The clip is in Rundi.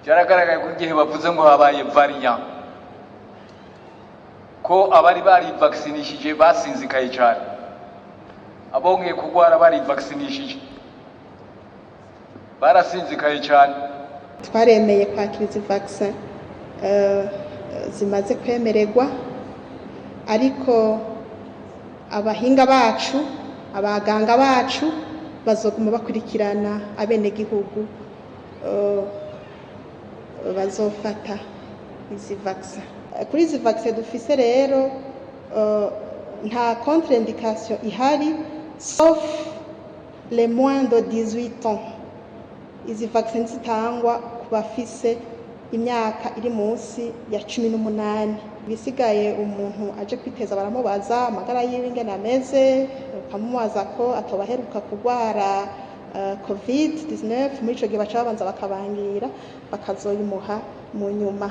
Byaragaragaye ko igihe bavuze ngo habaye variant, ko abari barivaccinishije basinzikaye cyane, abongeye kurwara barivaccinishije barasinzikaye cyane. Twaremeye kwakira izi vaccin zimaze kwemererwa, ariko abahinga bacu, abaganga bacu bazoguma bakurikirana abenegihugu bazofata izi vaccin. Kuri izi vaccin dufise rero, nta contre-indication ihari sauf les moins de 18 ans. Izi vaccin zitangwa ku bafise imyaka iri munsi ya 18. Ibisigaye, umuntu aje kwiteza baramubaza amagara yiwe ingene ameze, bakamubaza ko atobaheruka kurwara COVID 19. Muri ico gihe baca babanza bakabangira, bakazoyimuha mu nyuma.